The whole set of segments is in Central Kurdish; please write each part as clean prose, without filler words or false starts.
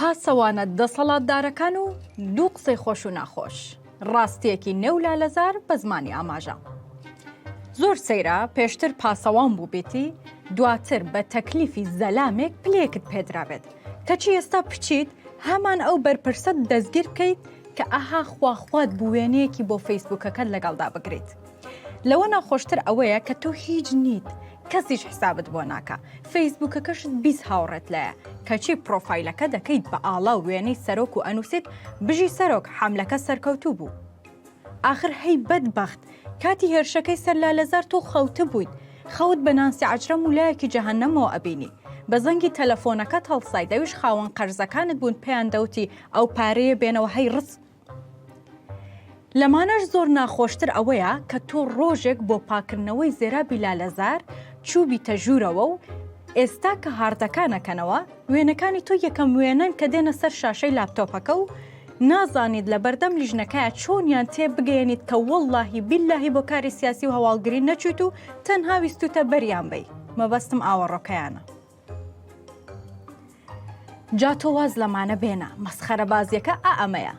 پاسەوانە دەسەڵاتدارەکان و دوو قسەی خۆش و ناخۆش. ڕاستییەکی نێو لالەزار بە زمانی ئاماژە. زۆر سەیرە پێشتر پاسەوان بووبێتی دواتر بە تەکلیفی زەلامێک پلەیەکت پێدرابێت کەچی ئێستا بچیت هەمان ئەو بەرپرسەت دەستگیر بکەیت کە ئەها خواخوات بوو وێنەیەکی بۆ فەیسبوکەکەت لەگەڵدا بگریت. لەوە ناخۆشتر ئەوەیە کە تۆ هیچ نیت کەسیش حسابت بۆ ناکا فەیسبوکەکەشت 20 هاوڕێت لایە کەچی پرۆفایلەکە دەکەیت بە ئاڵا و وێنەی سەرۆک و ئەنووسیت بژی سەرۆک حەملەکە سەرکەوتوو بوو ئاخر هەی بەدبەخت کاتی هێرشەکەی سەر لالەزار تۆ خەوتبوویت خەوت بە نانسی عەجرەم و لایەکی جەهەنەمەوە ئەبینی بە زەنگی تەلەفۆنەکەت هەڵسایت ئەویش خاوەن قەرزەکانت بوون پێیان دەوتی ئەو پارەیە بێنەوە هەی ڕز لەمانەش زۆر ناخۆشتر ئەوەیە کە تۆ ڕۆژێک بۆ پاکردنەوەی زێرابی لالەزار چووبیتە ژوورەوە و ئێستا کە هاردەکان ئەکەنەوە وێنەکانی تۆ یەکەم وێنەن کە دێنە سەر شاشەی لاپتۆپەکە و نازانیت لەبەردەم لیژنەکەیا چۆنیان تێ بگەیەنیت کە وەڵڵاهی بیللاهی بۆ کاری سیاسی و هەواڵگری نەچوویت و تەنها ویستووتە بەریان بەی مەبەستم ئاوەڕۆکەیانە. جا تۆ واز لەمانە بێنە مەسخەرەبازیەکە ئا ئەمەیە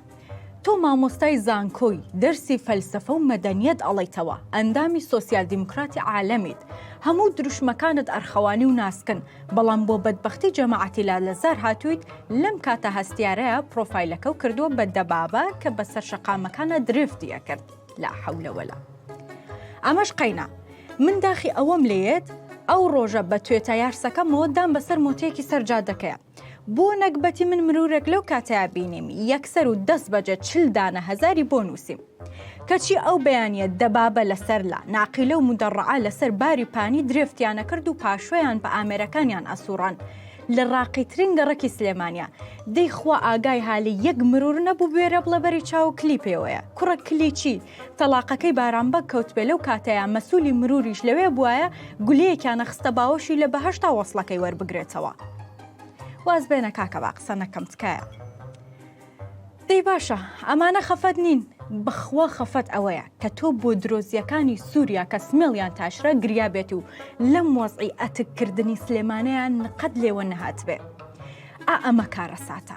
تۆ مامۆستای زانکۆی دەرسی فەلسەفە و مەدەنیەت ئەڵێیتەوە ئەندامی سۆسیال دیموکراتی عالەمیت هەموو دروشمەکانت ئەرخەوانی و ناسکن بەڵام بۆ بەدبەختی جەماعەتی لالەزار هاتوویت لەم کاتە هەستیارەیە پرۆفایلەکەو کردووە بە دەبابە کە بەسەر شەقامەکانە درفتی ئەکرد لا حەولە وەلا ئەمەش قەینا من داخی ئەوەم لێیەت ئەو ڕۆژە بە توێتا یارسەکەمەوە دام بەسەر مۆتەیەکی سەر جادەکەیە بۆ نەگبەتی من مرورێک لەو کاتەیا بینیم یەکسەر و دەست بەجێ چل دانە هەزاری بۆ نووسیم کەچی ئەو بەیانیە دەبابە لەسەر لا ناقیلە و مدەڕعە لەسەر باری پانی درێفتیانە کرد و پاشۆیان بە ئامێرەکانیان ئەسوڕان لە ڕاقیترین گەڕەکی سلێمانیا دەی خوا ئاگای هالی یەک مرور نەبوو بوێرە بڵێ بەری چاو کلی پێوەیە کوڕە کلی چی تەڵاقەکەی بارام بەگ کەوتبێ لەو کاتەیا مەسولی مروریش لەوێ بوایە گولەیەکیان ئەخستە باوەشی لە بەهەشتا وەسڵەکەی وەربگرێتەوە واز بێنە کاکە با قسە نەکەم تکایە. دەی باشە ئەمانە خەفەت نین بەخوا خەفەت ئەوەیە کە تۆ بۆ درۆزیەکانی سووریا کە سمێڵیان تاشرا گریا بێت و لەم وەزعی ئەتک کردنی سلێمانەیان نقەت لێوە نەهاتبێ ئا ئەمە کارەساتە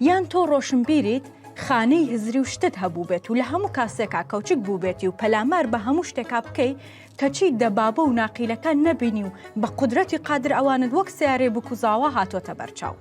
یان تۆ ڕۆشنبیریت خانەی هزری و شتت هەبووبێت و لە هەموو کاسێکا کەوچک بووبێتی و پەلامار بە هەموو شتێکا بکەی کەچی دەبابە و ناقیلەکان نەبینی و بە قودرەتی قادر ئەوانت وەک سەیارەی بوک و زاوا هاتۆتە بەرچاو.